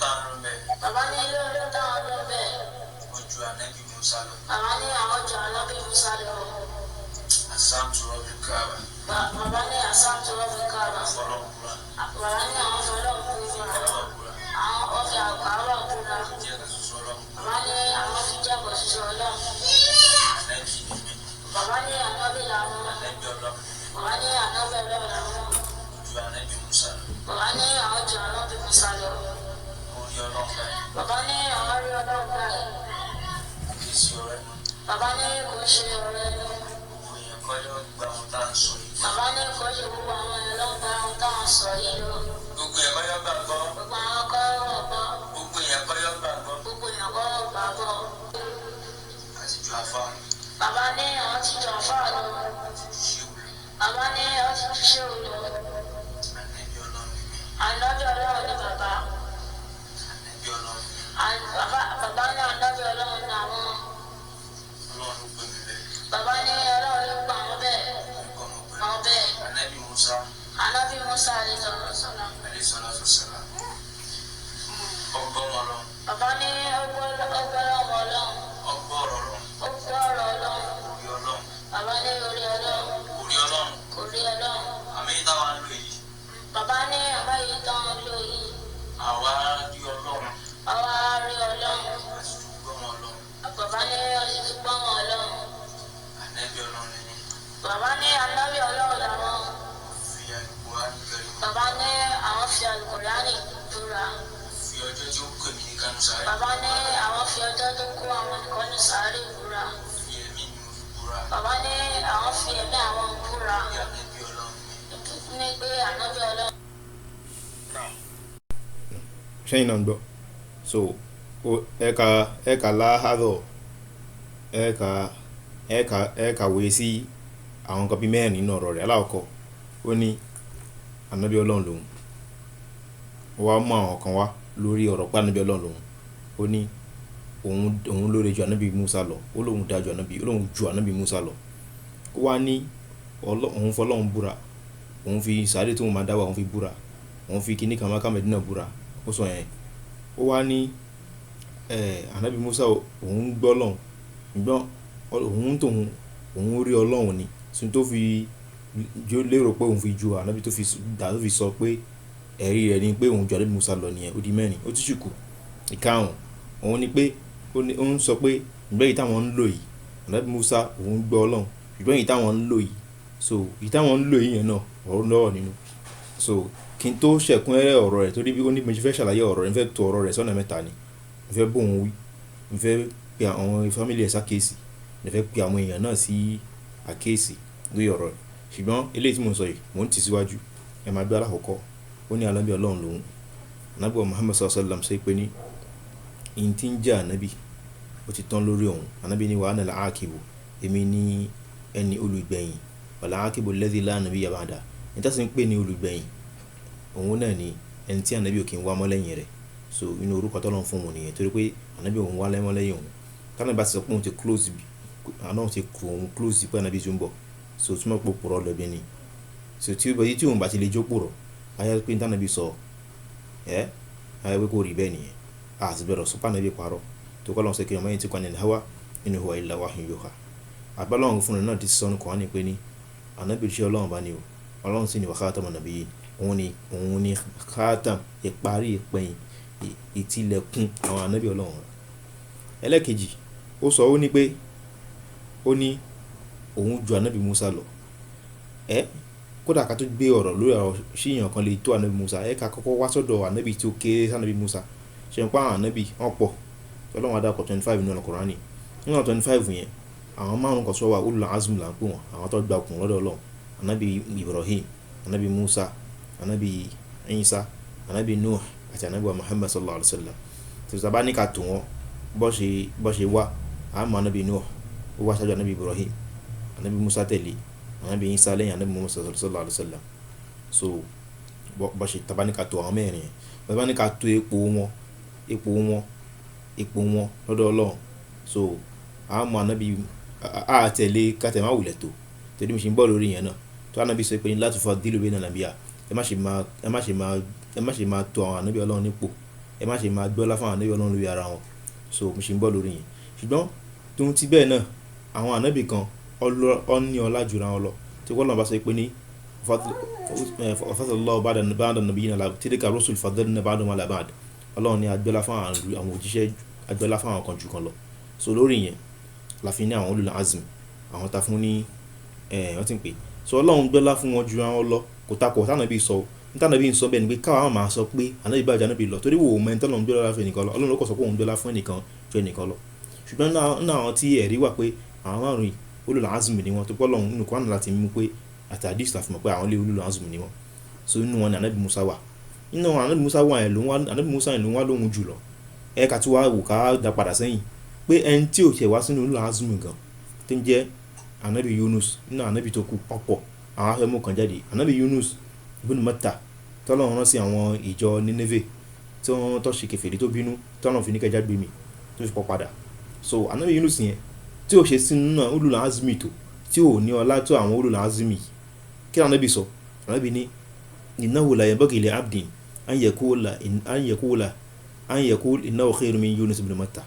Táwọn ń bẹ̀. Bàbá ní lórí táwọn ló bẹ̀. Wọ́n ju Ànábì Musa lọ. Bàbá ní àwọn jọ Ànábì Musa lọ. Asamtu Rabbil Kaaba. Bàbá ní asamtu Rabbil Kaaba. Fọlọ́n búra. Bàbá ní àwọn fọlọ́n búra. Kaaba búra. Àwọn ọ̀fẹ́ àkàrà búra. Jẹ́ ká soso Ọlọ́run. Bàbá ní àwọn fi jẹ́ kò ṣoṣo Ọlọ́run. Ànábì ni mí. Bàbá ní Ànábì làwọn. Ànábì Ọlọ́run ni mí. Bàbá ní Ànábì Ọlọ́run làwọn. Ju Ànábì Musa lọ. Bàbá ní àwọn jọ Ànábì Musa lọ. Mo rí Ọlọ́run báyìí. Bàbá ní àwọn rí Ọlọ́run báyìí. Kì í ṣe ọ̀rẹ́ mi. Bàbá ní kò ṣe ọ̀rẹ́ ẹnu. Gbogbo èèyàn kọ́ ló gba ohun tá à ń sọ yìí. Bàbá ní kò ṣe gbogbo àwọn èèyàn ló ń gba ohun táwọn sọ yìí lọ. Gbogbo èèyàn kọ́ ló gbàgbọ́. Gbogbo àwọn kọ́ wọ̀ gbọ́. Gbogbo èèyàn kọ́ ló gbàgbọ́. Gbogbo èèyàn kọ́ wọ̀ gbàgbọ́. Àti ju afá lọ. Bàbá ní àwọn ti jọ fáà lọ. Àti ju ṣéwù lọ. Bàbá ní àwọn ti ju ṣéwù lọ. Ànábì Ọlọ́run ni mí. Ànábì Ọlọ́run ni bàbá. Ànábì Ọlọ́run ni mí. Bàbá ní Ànábì Ọlọ́run ni àwọn. Ọlọ́run ló pè mí bẹ́ẹ̀. Bàbá ní Ọlọ́run ló pa àwọn bẹ́ẹ̀. Èmi kọ́ mo pè Àwọn bẹ́ẹ̀. Ànábì Musa. Ànábì Musa alayhi salam. Alayhi salatu wassalam. Ọgbọ́n Ọlọ́run. Bàbá ní ọgbọ́n ọmọ Ọlọ́run. Ọgbọ́n ọ̀rọ̀ Ọlọ́run. Ó gbọ́ ọ̀rọ̀ Ọlọ́run. Orí Ọlọ́run. Bàbá ní orí Ọlọ́run. Orí Ọlọ́run. Kò rí Ọlọ́run. Àmì táwa ń lò yìí. Bàbá ní àmọ́ yìí tán lò yìí. Àwa rí Ọlọ́run. Àwa rí Ọlọ́run. Àti ju gbọ́n Ọlọ́run. Bàbá ní ọtí ti gbọ́n Ọlọ́run. Ànábì Ọlọ́run ni mí. Bàbá ní Ànábì Ọlọ́run làwọn. Fi Al-Qur'an Karim. Bàbá ní àwọn fi Al-Qur'ani búra. Fi ọjọ́ tí ó kó èmi nìkan nù sáré. Bàbá ní àwọn fi ọjọ́ tó kó àwọn nìkan ní sàárè búra. Fi ẹ̀mí mi mo fi búra. Bàbá ní àwọn fi ẹ̀mí àwọn búra. Bí Ànábì Ọlọ́run ni mí. Ní pé Ànábì Ọlọ́run. Ṣẹ́yìn náà ń gbọ́. So ẹ̀ka láhàdọ̀, ẹ̀ka wòye sí àwọn nǹkan bíi mẹ́rin nínú ọ̀rọ̀ rẹ̀. Alákọ̀ọ́kọ́, ó ní Ànábì Ọlọ́run lòun. Ó wá mú àwọn kan wá lórí ọ̀rọ̀ pé Ànábì Ọlọ́run lòun. Ó ní òun lóore ju Ànábì Musa lọ. Ó lóun da ju Ànábì, ó lóun ju Ànábì Musa lọ. Ó wá ní òun fọlọ́run búra. Òun fi sàárè tí òun máa dá wà, òun fi búra. Òun fi kíní kan Mákà Mẹ́dínà búra. Ó sọ yẹn. Ó wá ní, Ànábì Musa òun gbọ́ Ọlọ́run. Ṣùgbọ́n òun tòun, òun rí Ọlọ́run ni. Ṣùgbọ́n tó fi lérò pé òun fi ju Ànábì tó fi dà tó fi sọ pé ẹ̀rí rẹ̀ ni pé òun ju Ànábì Musa lọ nìyẹn. Ó di mẹ́rin. Ó tún sì kù. Ìkarùn-ún, òun ni pé ó ní, ó ń sọ pé ìgbẹ́ yìí táwọn ń lò yìí, Ànábì Musa òun gbọ́ Ọlọ́run. Ṣùgbọ́n èyí táwọn ń lò yìí, so èyí táwọn ń lò yìí yẹn náà ọ̀rọ̀ lọ́rọ̀ nínú. So kí n tó ṣẹ̀kúnrẹ́rẹ́ ọ̀rọ̀ rẹ̀ torí bí ó ní mo ṣe fẹ́ ṣàlàyé ọ̀rọ̀ rẹ̀, mo fẹ́ to ọ̀rọ̀ rẹ̀ sọ́nà mẹ́ta ni. Mo fẹ́ bóun wí, mo fẹ́ pe àwọn family ẹ̀ sákèésì, mo fẹ́ pe àwọn èèyàn náà sí àkíyèsí lórí ọ̀rọ̀ rẹ̀. Ṣùgbọ́n eléyìí tí mò ń sọ yìí, mò ń tì síwájú. Ẹ máa gbé alákọ̀ọ́kọ́. Ó ní Ànábì Ọlọ́run lòun. Ànábì Muhammad sallallahu alaihi wasallam sọ pé ní ìyìn tí ń jẹ́ Ànábì, ó ti tán lórí òun. Ànábì ní wa ana al-aqibu, èmi ní ẹni olùgbẹ̀yìn. Wal aqibu alladhi la nabiyya ba'da. Ẹni tí a sì ń pè ní olùgbẹ̀yìn, òun náà ni ẹni tí Ànábì ò kí ń wá mọ́ lẹ́yìn rẹ̀. So inú orúkọ tó Ọlọ́run fún òun nìyẹn torí pé Ànábì òun wá mọ́ lẹ́yìn òun. Tí Ànábì bá ti sọ pé òun ti close bí, àná ti kú òun close pé Ànábì tún ń bọ̀. So ó túmọ̀ pé òpùrọ́ lọ bí ni. So tí òun bá ti lè jó pùrọ́, a jẹ́ pé ní tí Ànábì sọ, a jẹ́ pé kò rí bẹ́ẹ̀ nìyẹn. A sì gbọdọ̀ sọ pé Ànábì parọ́. Torí pé Ọlọ́run sọ pé wa ma yantiqu anil hawa in huwa illa wahyun yuha. Àbí Ọlọ́run fúnra náà ti sọ nínú Kùránì pé ní Ànábì òjíṣẹ́ Ọlọ́run bá ní o. Ọlọ́run sì ní wa khatamun nabiyyin. Òun ni khatam, ìparí ìpẹ̀yìn, ìtìlẹ̀kùn àwọn Ànábì Ọlọ́run. Ẹlẹ́ẹ̀kejì, ó sọ ó ní pé ó ní òun ju Ànábì Musa lọ. Kódà ká tó gbé ọ̀rọ̀ lórí ọ̀rọ̀ ṣé èèyàn kan lè tó Ànábì Musa, ẹ ká kọ́kọ́ wá sọ́dọ̀ Ànábì tí ó kéré sí Ànábì Musa. Ṣé ẹ mọ̀ pé àwọn Ànábì wọ́n pọ̀. Ọlọ́run á dárúkọ 25 nínú Al-Qur'ani. Nínú àwọn 25 yẹn, àwọn márùn-ún kan sọ wà, ulul azmi là ń pè wọ́n, àwọn tó gba okùn lọ́dọ̀ Ọlọ́run. Ànábì Ibrahim, Ànábì Musa, Ànábì Isa, Ànábì Nuh àti Ànábì wa Muhammad sallallahu alaihi wasallam. Tí a bá ní ká tò wọ́n, bó ṣe wá, a mọ Ànábì Nuh, ó wá ṣáájú Ànábì Ibrahim, Ànábì Musa tẹ̀lé, Ànábì Isa lẹ́yìn Ànábì Muhammad sallallahu alaihi wasallam. So bó ṣe, tí a bá ní ká tò àwọn mẹ́rin yẹn, tí a bá ní ká tò ipò wọn lọ́dọ̀ Ọlọ́run. So a mọ Ànábì, a tẹ̀lé ká tẹ̀ má wulẹ̀ tó. Torí mo sì ń bọ̀ lórí ìyẹn náà. Tó Ànábì sọ pé la tufaddilu bayna al-anbiya. Ẹ má ṣe máa, ẹ má ṣe máa, ẹ má ṣe máa tò àwọn Ànábì Ọlọ́run nípò. Ẹ má ṣe máa gbọ́lá fún àwọn ànábì Ọlọ́run lórí ara wọn. So mo ṣe ń bọ̀ lórí yẹn. Ṣùgbọ́n tóun ti bẹ́ẹ̀ náà, àwọn ànábì kan ó ní ọlá jura wọn lọ. Tí Ọlọ́run bá sọ pé ní fadlallahu ba'da nabiyyina ala tilka rusul faddalna ba'dahum ala ba'd. Ọlọ́run ní agbọ́lá fún àwọn òjíṣẹ́, agbọ́lá fún àwọn kan jù kan lọ. So lórí yẹn la fi ní àwọn ulul azm, àwọn ta fún ní wọ́n ti ń pè. So Ọlọ́run gbọ́lá fún wọn ju àwọn lọ, kò takò tí ànábì sọ. Ní tí ànábì ń sọ bẹ́ẹ̀ ni pé káwa máa sọ pé ànábì bá ju ànábì lọ, torí wò ó mọ ẹni tí Ọlọ́run gbọ́lá fún ẹnìkan lọ. Ọlọ́run ló kọ̀ sọ pé òun gbọ́lá fún ẹnìkan ju ẹnìkan lọ. Ṣùgbọ́n nínú àwọn tí ẹ̀rí wà pé àwọn márùn-ún yìí ulul azm ni wọ́n, tó pé Ọlọ́run nínú Quran láti mú pé àti hadith la fi mọ̀ pé àwọn lé ulul azm ni wọ́n. So inú wọn ni ànábì Musa wà. Nínú àwọn ànábì Musa wà yẹn ló ń wá, ànábì Musa yẹn ló ń wá lóhun jùlọ. Ẹ ká tún wá wò ká dá padà sẹ́yìn pé ẹni tí ò ṣẹ̀ wá sínú ulul azm gan tó ń jẹ́ ànábì Yunus, nínú ànábì tó kù ọ̀pọ̀ àwọn afẹ́mú kan jáde. Ànábì Yunus ibn Matta tí Ọlọ́run rán sí àwọn ìjọ Nineveh tí wọ́n tó ṣe kèfèrí tó bínú, tí Ọlọ́run fi ní kẹjá gbé mi tó fi pọ̀ padà. So ànábì Yunus yẹn tí ò ṣe sínú náà ulul azmi tó, tí ò ní ọlá tó àwọn ulul azmi yìí. Kí ni ànábì sọ? Ànábì ní innahu la yanbaghi li abdin an yaqula an yaqula an yaqula innahu khayrun min Yunus ibn Matta.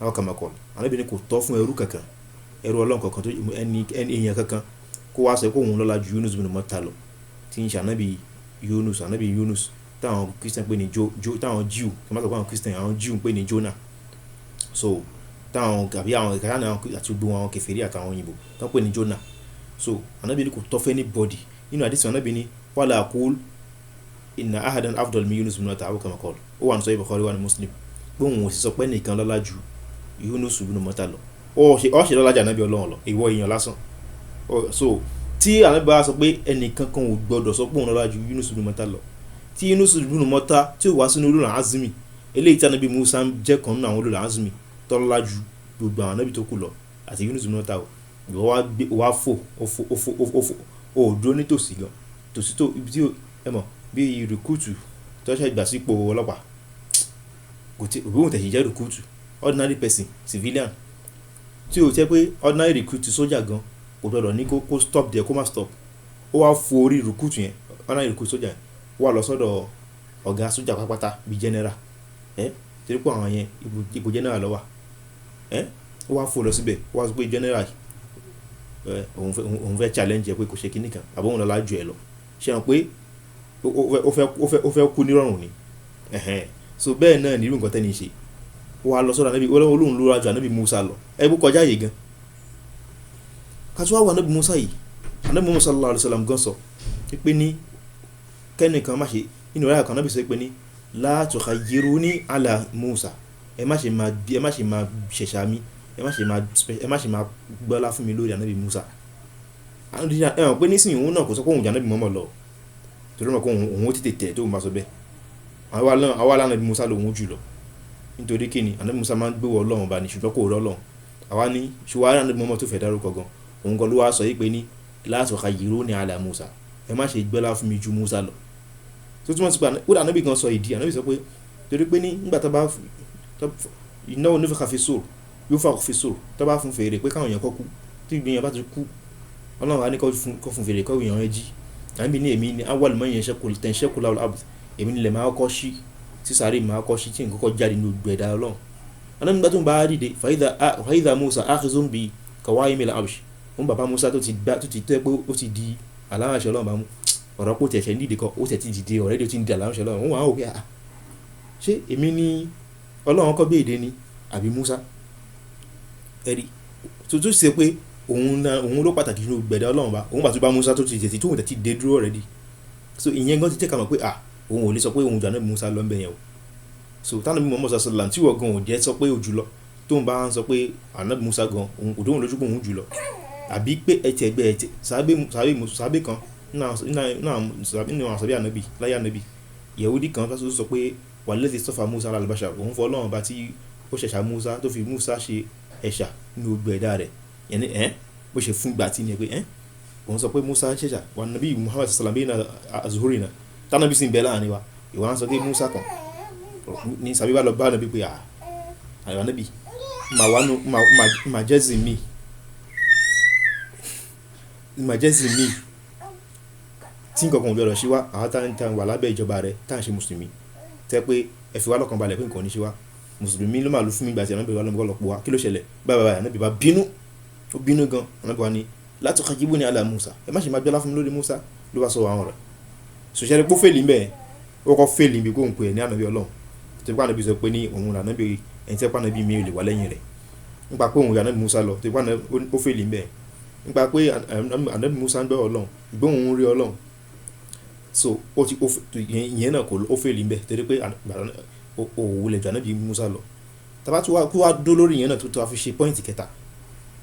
Aw kama qala. Ànábì ní kò tọ́ fún ẹrú kankan, ẹrú Ọlọ́run kankan tó ẹni èèyàn kankan kó wá sọ pé òun lọ́lá ju Yunus ibn Matta lọ, tí ń ṣe ànábì Yunus, ànábì Yunus táwọn Christian pè ní Jo, Jo, táwọn Jew, kí n má sọ pé àwọn Christian, àwọn Jew ń pè ní Jonah. So táwọn àbí àwọn ìkànnì àwọn àti gbogbo àwọn kèfèrí àtàwọn òyìnbó tán pè ní Jonah. So ànábì ní kò tọ́ fún anybody. Nínú àdìsí ànábì ní wala aqul inna ahadan afdal min Yunus ibn Matta aw kama qala. Ó wà ní Sahih Bukhari, wà ní Muslim. Pé òun ò sì sọ pé ẹnìkan lọ́lá ju Yunus ibn Matta lọ. Ó ṣe lọ́lá ju ànábì Ọlọ́run lọ, ìwọ èèyàn lásán. So tí ànábì bá sọ pé ẹnìkan kan ò gbọdọ̀ sọ pé òun lọ́lá ju Yunus ibn Matta lọ, tí Yunus ibn Matta tí ò wá sínú ulul azmi, eléyìí tí ànábì Musa ń jẹ́ kan nínú àwọn ulul azmi tó lọ́lá ju gbogbo àwọn ànábì tó kù lọ àti Yunus ibn Matta o, ìwọ wá gbé, wá fò, ó fò, ó fò, ó fò, ó dúró nítòsí gan, tòsí tó ibi tí ẹ mọ̀ bí rìkúùtù tó ṣẹ̀ gbà sípò ọlọ́pàá, kò tí òbí òun tẹ̀sí jẹ́ rìkúùtù, ordinary person, civilian, tí ó jẹ́ pé ordinary recruit sójà gan kò gbọdọ̀ ní kó stop there, kó má stop. Ó wá fo orí recruit yẹn, ordinary recruit sójà yẹn, ó wá lọ sọ́dọ̀ ọ̀gá sójà pátápátá bí general, torí pé àwọn yẹn ipò general ló wà, ó wá fo lọ síbẹ̀, ó wá sọ pé general, òun fẹ́ challenge ẹ pé kò ṣe kíní kan, àbí òun lọ́lá ju ẹ lọ. Ṣé ẹ mọ̀ pé ó fẹ́ kú nírọ̀rùn ni. So bẹ́ẹ̀ náà ni irú nǹkan tẹ́ni ṣe. Ó wá lọ sọ́dọ̀ ànábì, ó lóun ló ra ju ànábì Musa lọ. Ẹ bó kọjá yìí gan. Ká tó wá wo ànábì Musa yìí, ànábì Musa sallallahu alaihi wasallam gan sọ pé ní kẹ́nìkan má ṣe, nínú ọ̀rẹ́ kan ànábì sọ pé ní la tukhayyiruni ala Musa. Ẹ má ṣe máa bí, ẹ má ṣe máa ṣẹ̀ṣà mi, ẹ má ṣe máa gbọ́lá fún mi lórí ànábì Musa. Ẹ mọ̀ pé nísìnyí òun náà kò sọ pé òun ju ànábì Muhammad lọ. Torí mọ̀ pé òun ó tètè tẹ̀ tó bá sọ bẹ́ẹ̀. Àwa lánàbí Musa lòun jù lọ. Nítorí kí ni ànábì Musa máa ń gbé wọ Ọlọ́run bá ní, ṣùgbọ́n kò rọ́ Ọlọ́run. Àwa ní ṣùgbọ́n ànábì Muhammad tó fẹ́ dárúkọ gan. Òun gan ló wá sọ yìí pé ní la tukhayyiruni ala Musa. Ẹ má ṣe gbọ́lá fún mi ju Musa lọ. Tó túmọ̀ sí pé kódà ànábì gan sọ ìdí, ànábì sọ pé torí pé ní nígbà tó bá innahu nufikha fi sur, yunfakhu fi sur, tó bá fún fèrè pé káwọn èèyàn kọ́ kú, tí ìgbìyànjú bá ti kú, Ọlọ́run á ní kó fún fèrè kó èèyàn ẹ jí. Ànábì ní èmi ní awwal man tanshaqqu lahu al-ard, èmi ní ilẹ̀ máa kọ́ sí, tí sàárè máa kọ́ sí, tí nǹkan kọ́ jáde nínú gbogbo ẹ̀dá Ọlọ́run. Ànábì nígbà tó ń bá dìde, fa idha Musa akhizun bi qawa'imil arsh. Òun bàbá Musa tó ti gbá, tó ti tẹ́ pé ó ti di aláàṣẹ Ọlọ́run bá mú. Ọ̀rọ̀ pé ó ti ẹ̀ṣẹ̀ ń dìde kọ́, ó ti dìde already, ó ti ń di aláàṣẹ Ọlọ́run. Òun wà á wò pé, àá, ṣé èmi ní Ọlọ́run kọ́ gbé ìdè ni àbí Musa? Ẹ rí, tó ṣe pé òun náà, òun ló pàtàkì nínú gbẹ̀dẹ̀ Ọlọ́run bá, òun bá tún bá Musa tó ti tètè, tóun tètè dé dúró already. So ìyẹn gan ti jẹ́ ká mọ̀ pé, à, òun ò lè sọ pé òun ju ànábì Musa lọ ń bẹ yẹn o. So tí ànábì Muhammad sallallahu alaihi wasallam tí ìwọ gan ò jẹ́ sọ pé ó jù lọ, tóun bá ń sọ pé ànábì Musa gan, òun kò dóhùn lójú pé òun jù lọ. Àbí pé ẹ ti ẹgbẹ́ ẹ ti, sàábé kan nínú àwọn sàábé ànábì, láyé ànábì, Yahudi kan tó sọ pé walladhi istafa Musa ala al-bashar, òun fọ́ Ọlọ́run bá tí ó ṣẹ̀ṣà Musa tó fi Musa ṣe ẹ̀ṣà nínú gbogbo ẹ̀dá rẹ̀. Yẹn ni, bó ṣe fún gbà tí ni pé, òun sọ pé Musa ń ṣẹ̀ṣà, wà nàbí Muhammad sallallahu alaihi wasallam bayna azhurina, tánàbí sì ń bẹ láàrin wa, ìwọ á sọ pé Musa kan ní sàbí bá lọ bá ànábì pé, à, àyọ̀ ànábì, mà wá nú, mà jẹ́sìn mi, mà jẹ́sìn mi tí nǹkan kan ò gbọdọ̀ ṣe wá, àwa tá ń wà lábẹ́ ìjọba rẹ̀, tá ń ṣe Mùsùlùmí. Tẹ́ pé ẹ fi wá lọ́kàn balẹ̀ pé nǹkan ò ní ṣe wá. Mùsùlùmí ló máa lu fún mi gbà tí Ànábì wa lọ́mọ lọ́pọ̀ wa. Kí ló ṣẹlẹ̀? Báyìí báyìí Ànábì bá bínú. Ó bínú gan. Ànábì wa ní la tukhajibuni ala Musa. Ẹ má ṣe máa gbọ́lá fún mi lórí Musa ló bá sọ àwọn ọ̀rọ̀. Sòṣèlú pé ó fèlì ń bẹ̀. Ó kọ́ fèlì níbi kóhùn pé ẹ̀ ní Ànábì Ọlọ́run. Tó pé Ànábì sọ pé ní òun là Ànábì ẹni tí Ànábì mi ò lè wá lẹ́yìn rẹ̀. Nípa pé òun yà Ànábì Musa lọ. Tó pé ó fèlì ń bẹ̀. Nípa pé Ànábì Musa ń gbọ́ Ọlọ́run, ìgbóhùn ń rí Ọlọ́run. So ó ti ó ìyẹn náà kò ó fèlì ń bẹ̀ torí pé òun lè ju Ànábì Musa lọ. Tá bá tún wá kó wá dó lórí ìyẹn náà tó tó wá fi ṣe pọ́ìntì kẹta.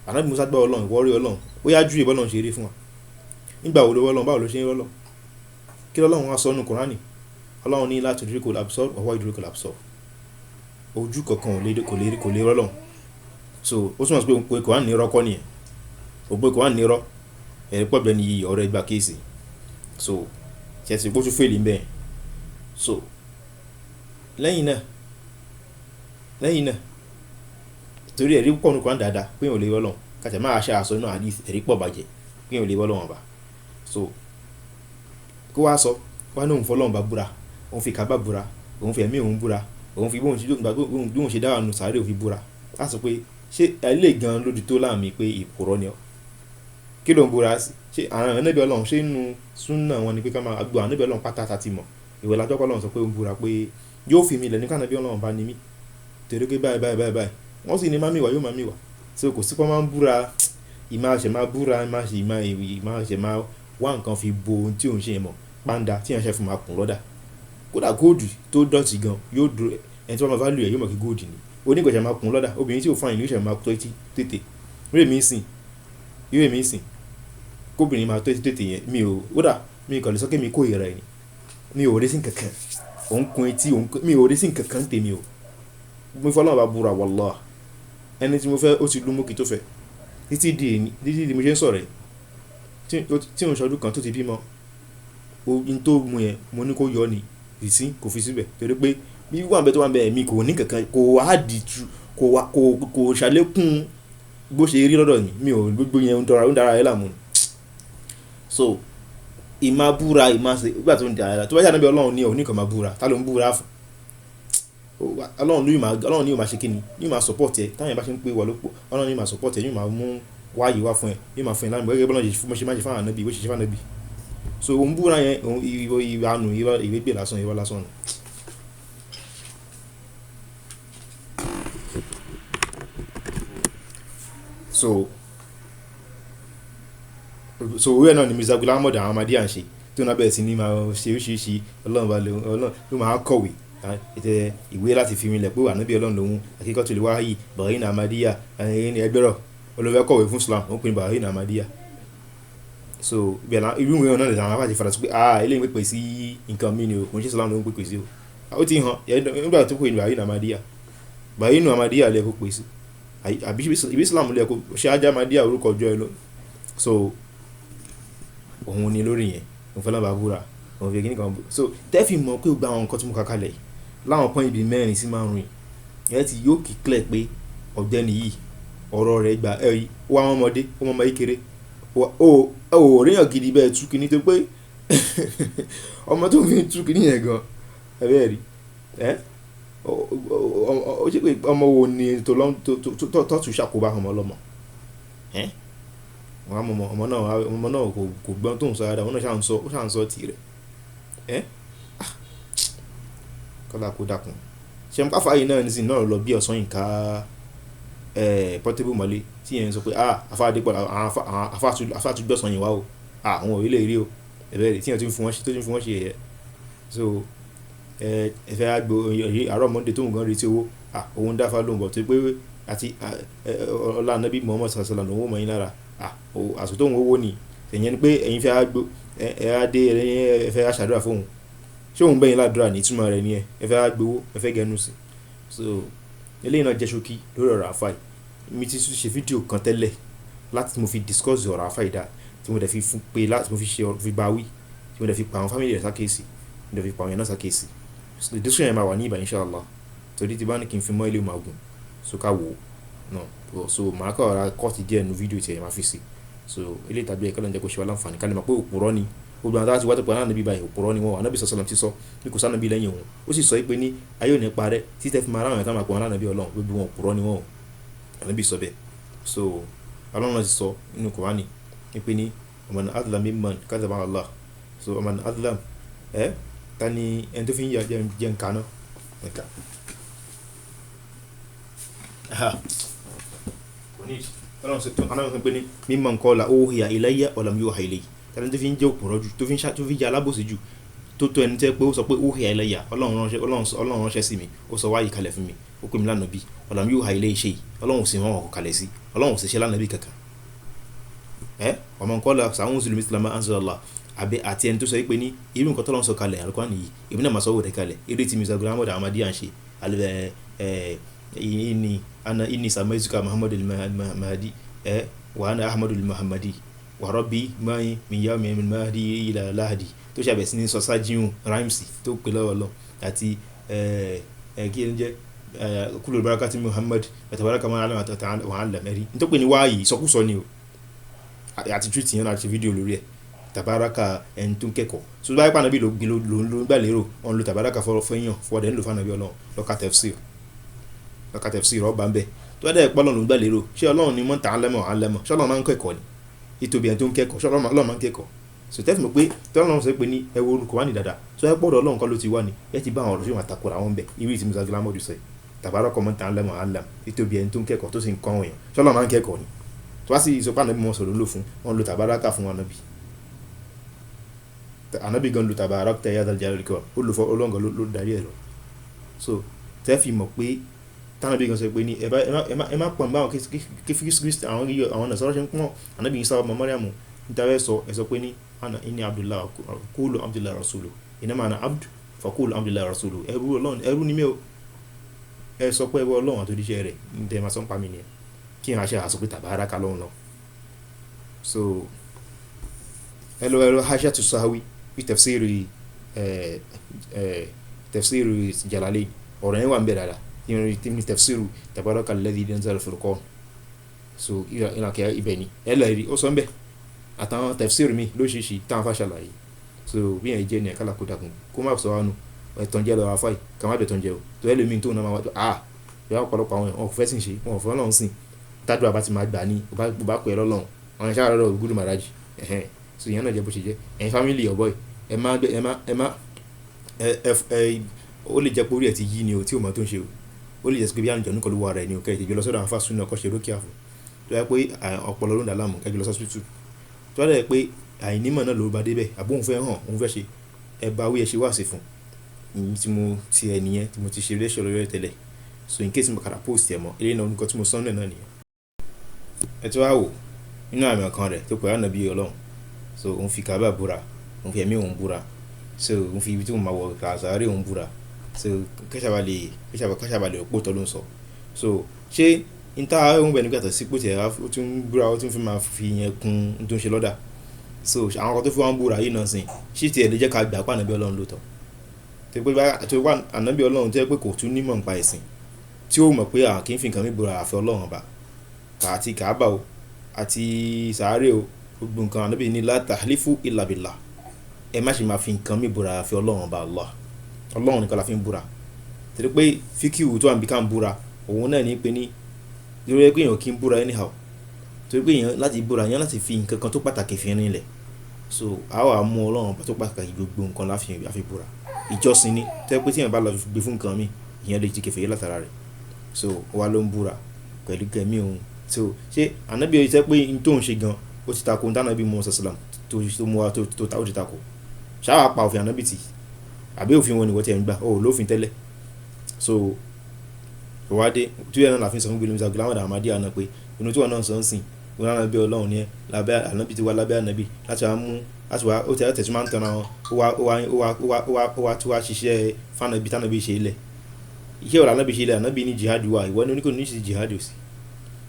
Ànábì Musa gbọ́ Ọlọ́run, ìwọ rí Ọlọ́run. Ó yá ju ìbọn Ọlọ́run ṣe rí fún wa. Nígbà wo ló wọ́ Ọlọ́run, báwo ló ṣe ń rí Ọlọ́run? Kí lọ́lọ́run wá sọ nínú Kùránì? Ọlọ́run ní la tudrikul absar wa huwa yudrikul absar. Ojú kankan ò lè kò lè kò lè rí Ọlọ́run. So ó túmọ̀ sí pé òun pe Kùránì ní irọ́ kọ́ nìyẹn. Ó pe Kùránì ní irọ́. Ẹ̀rí pọ̀ bẹ́ẹ̀ ni iyì ọ̀rọ̀ ẹgbàá kéèsì. So ṣe ti bó tún fèlì ń bẹ̀. So lẹ́yìn náà torí ẹ̀rí pọ̀ nínú Kùránì dáadáa pé òun lè rí Ọlọ́run. Kàtà máa ṣe àṣọ inú hadith ẹ̀rí pọ̀ bàjẹ́ pé òun lè rí Ọlọ́run ọba. So kó wá sọ wá ní òun fọlọ́run bá búra, òun fi Kaaba búra, òun fi ẹ̀mí òun búra, òun fi bóun ṣe dára nù sàárè òun fi búra. Á sọ pé ṣé ẹ lè gan lójú tó láàmì pé ìpòrọ́ ni ọ́? Kí ló ń búra sí? Ṣé àwọn ànábì Ọlọ́run ṣé inú súnà wọn ni pé ká máa gbọ́ ànábì Ọlọ́run pátá ta ti mọ̀? Ìwé la gbọ́ pé Ọlọ́run sọ pé ó ń búra pé yóò fi mi lẹ̀ ní ká ànábì Ọlọ́run bá ní mí. Torí pé báyìí báyìí báyìí báyìí. Wọ́n sì ní má mi wá yóò má mi wá. So kò sí pé wọ́n máa ń búra, ìmáa ṣẹ̀ máa búra, ìmáa ṣe ìmáa ìmáa ṣẹ̀ máa wá nǹkan fi bo ohun tí òun ṣe yẹn mọ̀. Pàǹdà tí èèyàn ṣe fún máa kùn lọ́dà. Kódà góòdù tó dọ̀tí gan yóò dúró ẹni tí wọ́n máa value ẹ̀ yóò mọ̀ kí góòdù ni. Onígbọ̀nsẹ̀ máa kùn lọ́dà. Obìnrin tí ò fine ní ó ṣẹ̀ máa tọ́ etí tètè. Irú èmi ń sìn, irú èmi ń sìn. Kóbìnrin máa tọ́ etí tètè yẹn mi ò kódà mi kàn lè sọ pé mi kórìíra ẹ̀ ni. Mi ò rí sí nǹkan kan. Òun kun etí òun kun mi ò rí sí nǹkan kan tèmi o. Mo fi Ọlọ́run bá búra wallah. Ẹni tí mo fẹ́ ó ti lu mú kí tó fẹ́. Títí di èní, títí di mo ṣe ń sọ̀rọ̀ ẹ̀. Tí òun ṣọdún kan tó ti bímọ. Ohun tó mú yẹn mo ní kó yọ ni. Ìsín kò fi síbẹ̀ torí pé bí wà ń bẹ tó wà ń bẹ ẹ̀mí kò ní kankan kò wá di tu kò wá kò kò ṣàlékún bó ṣe rí lọ́dọ̀ mi. Mi ò gbogbo yẹn ń dọra ń dára ẹ láàmú ni. So ìmá búra ìmá ṣe nígbà tó ń dára tó bá jẹ́ ànábì Ọlọ́run ní òní kan máa búra ta ló ń búra fún? Ọlọ́run ní yóò máa Ọlọ́run ní yóò máa ṣe kíni ní yóò máa support ẹ táwọn yẹn bá ṣe ń pè wà ló pọ̀ Ọlọ́run ní yóò máa support ẹ ní yóò máa mú wáyé wá fún ẹ ní yóò máa fún ẹ láàmú gẹ́gẹ́ bí Ọlọ́run ṣe máa ṣe fún ànábì bó ṣe ṣe fún ànábì. So òun búra yẹn òun ìwọ ìwà nù ìwà ìwégbè lásán ìwà lásán ni. So so òwe náà ni Mirza Ghulam Ahmad àwọn Ahmadiyya ń ṣe tí wọ́n náà bẹ̀rẹ̀ sí ní máa ṣe oríṣiríṣi Ọlọ́run bá lè Ọlọ́run ló máa kọ̀wé ètò ìwé láti fi rinlẹ̀ pé ànábì Ọlọ́run lòun Hakikatul Wahyi Barhin Ahmadiyya ẹni ẹgbẹ́rọ̀ olùfẹ́ kọ̀wé fún Islam ó ń pè ní Barhin Ahmadiyya. So ibẹ̀ la irú ìwé náà làwọn afáàjì fara sí pé ah eléyìí ń pèpè sí nǹkan mi ni o kò ń ṣe Islam ló ń pèpè sí o. Ó ti hàn nígbà tó pè ní Barhin Ahmadiyya Barhin Ahmadiyya lè kó pè sí àbí ibi Islam lè kó ṣe ajá Ahmadiyya orúkọ ọjọ́ ẹ lọ. So òun ni lórí yẹn òun fẹ́ lábàá búra òun fi kíní kan bú. So tẹ́ fi mọ̀ pé gbogbo àwọn nǹkan tí mo kà kalẹ̀ yìí láwọn pọ́n ibi mẹ́rin sí márùn-ún yìí ẹ ti yóò kí clear pé ọ̀gbẹ́ni yìí ọ̀rọ̀ rẹ̀ gba ẹ ó wá wọn ọmọdé ó mọ ọmọ kékeré ó ò ríyàn gidi bẹ́ẹ̀ tú kíní tó pé ọmọ tó fi tú kíní yẹn gan ẹ bẹ́ẹ̀ rí ẹ ó ṣe pé ọmọ wo ni tó lọ́ tó tún ṣàkóbá ọmọ ọlọ́mọ ẹ wọn á mọ ọmọ náà ọmọ náà kò gbọ́n tó ń sọ dáadáa ọmọ náà ṣáà ń sọ ó ṣáà ń sọ tirẹ̀ ẹ kọ́lá kó dákun ṣe ń pàfà yìí náà nísìnyí náà lọ bí ọ̀sán yìí ká Portable mọ́lé tí yẹn ń sọ pé ah afá adépọ̀ afá tún gbọ̀sán yìí wá o ah àwọn òrìlẹ̀ rí o ẹ̀bẹ̀ rẹ̀ tí yẹn ti ń fún wọn ṣe tó ti ń fún wọn ṣe ẹ̀yẹ so ẹ fẹ́ agbo àárọ̀ Monday tó ń gan retí owó ah òun dáfá lóhùn bọ̀ tó pé àti ọlá anábì Muhammad sallallahu alaihi wasallam mọ̀ yín lára ah àsìkò tó ń wówó ni ẹ̀yẹn ni pé ẹ̀yin fẹ́ agbo ẹ á dé ẹ fẹ́ aṣàdúrà fóun ṣé òun bẹ́yìn ládùúrà ní ìtumọ̀ rẹ̀ ni ẹ ẹ fẹ́ agbowó ẹ fẹ́ gẹnu sí. So eléyìí náà jẹ́ ṣókí lórí ọ̀rọ̀ àfáà yìí. Mi ti ṣe fídíò kan tẹ́lẹ̀ láti mo fi discuss ọ̀rọ̀ àfáà yìí dáa tí mo dẹ̀ fi fún pé láti mo fi ṣe fi bá wí tí mo dẹ̀ fi pa àwọn family rẹ̀ sákèsì mo dẹ̀ fi pa àwọn èèyàn náà sákèsì. So the discussion yẹn máa wà ní ìbà inshallah torí tí bá ní kí n fi mọ́ ilé màá gùn so ká wò ó náà so màá kọ́ ọ̀rá kọ́ọ̀tì díẹ̀ nu fídíò tí ẹ̀ máa fi sí. So eléyìí tàbí ẹ̀kọ́ ló ń jẹ́ kó ṣe wá láǹfààní ká lè mọ̀ pé òpùrọ́ ni Gbogbo àwọn tí wọ́n ti pọ̀ náà níbí báyìí, òpùrọ́ ni wọ́n. Ànábì sọ̀sọ̀làm ti sọ bí kò sánàbí lẹ́yìn òun. Ó sì sọ pé ní ayé ò ní parẹ́ títẹ́ fi máa ráwọn ẹ̀ta máa pọ̀ wọn lánàbí Ọlọ́run, gbogbo wọn òpùrọ́ ni wọ́n o. Ànábì sọ bẹ́ẹ̀. So Ọlọ́run náà ti sọ nínú Kùránì pé ní man adlam mimman kadhaba ala Allah. So man adlam, ta ni ẹni tó fi ń yà jẹ́ nǹkan náà? Nǹkan. Kò ní ìdí. Ọlọ́run sọ tó Ọlọ́run sọ pé ní mimman qala uhiya ilayya wa lam yuha ilayhi. Ta ni tó fi ń jẹ́ òpùrọ́ jù, tó fi ń jẹ́ alábòsí jù, tó tó ẹni tẹ́ pé ó sọ pé uhiya ilayya, Ọlọ́run ránṣẹ́ sí mi, ó sọ wáyé kalẹ̀ fún mi, ó pè mí lánàbí, wa lam yuha ilayhi shay, Ọlọ́run ò sì rán ọ̀rọ̀ kalẹ̀ sí, Ọlọ́run ò sì ṣe lánàbí kankan. Wa man qala sa'unzilu mithla ma anzala Allah. Àbí àti ẹni tó sọ pé ní irú nǹkan tọ́lọ́run sọ kalẹ̀ Al-Qur'an yìí, èmi náà máa sọ òwò rẹ̀ kalẹ̀. Eré tí Mirza Ghulam Ahmad Ahmadiyya ń ṣe, inni ana inni samaituka Muhammadu al-Mahdi, wa ana Ahmadu al-Muhammadi wa rabbi ma'i min yawmi min mahdi ila lahdi, tó ṣàbẹ̀ sí ní sọ sájíhùn rhymes tó pè lọ́wọ́ lọ àti kí ẹni jẹ́ kúlò barakati Muhammad tabaraka ma alam wa alam ẹ̀rí ní tó pè ní wáyé ìsọkúsọ ni o, àti tweet yẹn láti fídíò lórí ẹ̀. Tabaraka ẹni tó ń kẹ́kọ̀ọ́ so báyìí pàànàbí ló ń gbà lérò wọn lo tabaraka fọyín fọdẹ ń lò fànàbí Ọlọ́run lọ́ka tafsir ọba ń bẹ̀ tó bá dẹ̀ pọ́ Ọlọ́run ló ń gbà lérò. Ṣé Ọlọ́run ni mọ́ta alẹ́mọ̀ alẹ́mọ̀? Ṣé Ọlọ́run máa ń kẹ́kọ̀ọ́ ni? Ìtòbí ẹni tó ń kẹ́kọ̀ọ́, ṣé Ọlọ́run máa ń kẹ́kọ̀ọ́? So tẹ́fì mọ̀ pé tọ́lọ́run sọ pé ní ẹ wo olùkọ́ wá ní dáadáa tó ẹ pọ̀dọ̀ Ọlọ́run kọ́ ló ti wá ní ẹ ti bá àwọn ọ̀rọ̀ tí wọ́n àtakòrò àwọn bẹ̀ irú ìtì Mirza Ghulam Ahmad sọ tabaraka mọ́ta alẹ́mọ̀ alẹ́mọ̀, ìtòbí ẹni tó ń kẹ́kọ̀ọ́ tó sì ń kọ́ àwọn èèyàn. Ṣé Ọlọ́run máa ń kẹ́kọ̀ọ́ ni? Tó bá sì sọ pé ànábì mọ́ sọ̀rọ̀ ló fún wọn lo tabaraka fún ànábì. Ànábì gan lo tabarakta ya dhal jalali wal ikram, ó lò fún Ọlọ́run gan ló darí ẹ̀ lọ. So tẹ́fì mọ̀ pé tánàbí gan sọ pé ní ẹ má pọ̀ nígbà kí àwọn Nasara ṣe ń pọ́n ànábì Isa ọmọ Mariam níta fẹ́ sọ ẹ sọ pé ní ana inni Abdullah qulu Abdullah rasuluhu innama ana abdu faqulu Abdullah rasuluhu, ẹrú Ọlọ́run ẹrú ni mí o, ẹ sọ pé ẹrú Ọlọ́run àtòjíṣẹ́ rẹ̀ ní tẹ́ ẹ máa sọ ń pa mí nìyẹn, kí n àṣẹ àsọ pé tabaraka lọ́hùn lọ. So ẹ lọ ẹ lọ Hashiyatu Sahawi bí tafsiri tafsiri Jalalayn ọ̀rọ̀ yẹn wà ń bẹ̀ dáadáa ní tafsiru tabaraka alladhi nazzala al-furqan. So ìlànà ibẹ̀ ni ẹ lọ rí ó sọ ń bẹ̀ àtàwọn tafsiri mi lóṣìṣì táwọn fà ṣàlàyé. So bí yẹn jẹ́ ní ẹ̀ka làkó dàkún kó má sọ wánu ẹ̀tàn jẹ́ lọ́wọ́ afáì ká má bẹ̀tàn jẹ́ o tó ẹ lómi tó náà máa wá tó a ìyá ọ̀pọ̀lọpọ̀ àwọn wọn kò fẹ́ sìn ṣe wọn ò fẹ́ Ọlọ́run sìn tádùn àbá ti máa gbà ní ó bá pè é lọ́lọ́run àwọn ẹ̀ṣá rẹ̀ gúdù màrájì ẹ̀hẹ́n. So ìyẹn náà jẹ́ bó ṣe jẹ́. Ẹ̀yin fámìlì ọ̀bọ yìí ẹ má ẹ má ẹ má ẹ ẹ ó lè jẹ́ pé orí ẹ̀ ti yí ni o tí ò mọ̀ tó ń ṣe o, ó lè jẹ́ pé bí àlùjọ̀nnú kan ló wà rẹ̀ ni o, kẹ́ ẹ tètè lọ sọ́dọ̀ àwọn fásitì náà kọ́ ṣe rókè àfọ̀ tó yẹ pé ọpọlọ ló ń dà láàmú kẹ́ ẹ lọ sọ́sítù tó yẹ pé àìnímọ̀ náà ló bá débẹ̀ àbó òun fẹ́ hàn òun fẹ́ ṣe ẹ bá wí ẹ ṣe wá sí fún un tí mo ti ẹ nìyẹn tí mo ti ṣe léṣe lórí ẹ tẹ́lẹ̀. So in case mo kàrà post ẹ mọ́ eléyìí náà nǹkan tí mo sọ náà nìyẹn. Ẹ tí wàá wò nínú àmì ọkàn rẹ̀ tó pè é ànábì Ọlọ́run. So òun fi Kaaba búra, òun fi ẹ̀mí òun búra, so òun fi ibi tí òun máa wọ kàṣàárẹ̀ òun búra. So kẹ́sàbà lè pò tọ́ ló ń sọ. So ṣé n ta òun bẹ̀ nígbà tó sí pò tí ẹ̀ ó tún búra ó tún fi máa fi yẹn kún n tó ń ṣe lọ́dà. So àwọn kan tó fi wá ń búra yìí náà sìn ṣé tiẹ̀ lè jẹ́ ká gbà pé ànábì Ọlọ́run lóòótọ́? Tó pé ànábì Ọlọ́run tó jẹ́ pé kò tún nímọ̀ nípa ẹ̀sìn tí ó mọ̀ pé à kì í fi nǹkan mi búra àfi Ọlọ́run ọba àti Kaaba o àti sàárè o gbogbo nǹkan ànábì ní la tahlifu illa billah, ẹ má ṣe máa fi nǹkan mi búra àfi Ọlọ́run ọba Allah. Ọlọ́run nìkan la fi ń búra. Torí pé fíkìwù tó wà níbi ká ń búra òun náà ní pé ní lórí pé èèyàn kì í búra anyhow, torí pé èèyàn láti búra èèyàn láti fi nǹkan kan tó pàtàkì fi rinlẹ̀. So a wà mú Ọlọ́run ọba tó pàtàkì gbogbo nǹkan la fi búra. Ìjọsìn ni tó jẹ́ pé tí èèyàn bá lọ gbé fún nǹkan mi ìyẹn lè di kèfèrí látara rẹ̀. So ó wá ló ń búra pẹ̀lú kẹ̀mí òun. So ṣé ànábì yìí jẹ́ pé n tó ń ṣe gan ó ti tako ntánàbí Muhammad sallam tó mú wa tó ta ó ti tako ṣáà pa òfin ànábì tì àbí òfin wọn ni wọ́n ti ẹ̀ ń gbà ó lófin tẹ́lẹ̀. So ìwádìí tí yẹn náà la fi sọ fún Mirza Ghulam Ahmad Ahmadiyya náà pé inú tí wọn náà sọ ń sìn wọn náà bí Ọlọ́run ni ẹ lábẹ́ ànábì ti wá lábẹ́ ànábì láti wá mú láti wá ó ti ẹ̀ tẹ̀sí máa ń tanra wọn ó wá tí wá ṣiṣẹ́ fánábì tánàbì ṣe ilẹ̀ iṣẹ́ òrà ànábì ṣe ilẹ̀ ànábì ní jihad wà ìwọ ní oníkò ní ṣe jihad ò sí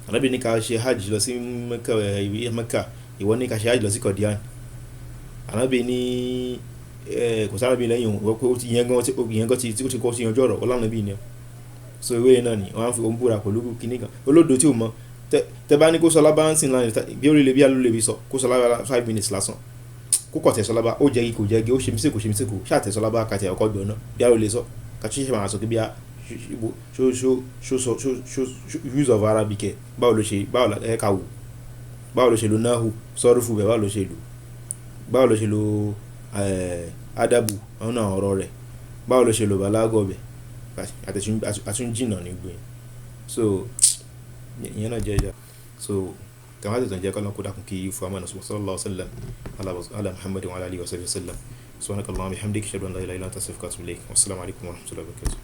ànábì ní ká ṣe hajj lọ sí Mẹ́kà ìwọ ní ká ṣe hajj lọ sí Kọ̀díán ànábì ní kò sárábì lẹ́yìn òun ìwọ pé ó ti yẹn gan ti ó ti kọ́ sí yanjú ọ̀rọ̀ ọlọ́nàbì ni. So ìwé náà ni wọ́n á fi òun búra pẹ̀lú kinní kan olódo tí ò mọ tẹ bá ní kó sọ lábánsìn láàrin bí ó lè bí aló lè bí sọ kó sọ lábá 5 minutes lásán Kókò tẹ̀sọ́ lábá, ó jẹ́gi kò jẹ́gi, ó ṣe mísèkò ṣe mísèkò, ṣáà tẹ̀sọ́ lábá kàtẹ́ ọkọ̀ gbọ̀n náà bí a ló lè sọ kàtí ṣe máa sọ pé bí a ṣó ṣó ṣó sọ ṣó ṣó use of Arabic ẹ̀, báwo ló ṣe, báwo ẹ ká wò, báwo ló ṣe lo nahu sọ́rùfù bẹ̀, báwo ló ṣe lò, báwo ló ṣe lo adabu ọ̀nà ọ̀rọ̀ rẹ̀, báwo ló ṣe lo balago bẹ̀, àtúnjìnà ní gbé. So ìyẹn náà jẹ́ ìjà. So kàmá tètè jẹ́ kọ́lọ́n kó dákun kí fún amánà sallallahu alaihi wasallam ala Muhammadin wa ala alihi wa sahbihi wasallam. Subhanakallahumma wa bihamdika, ashhadu an la ilaha illa anta, astaghfiruka wa atubu ilayk. Wassalamu alaikum warahmatullahi wabarakatuh.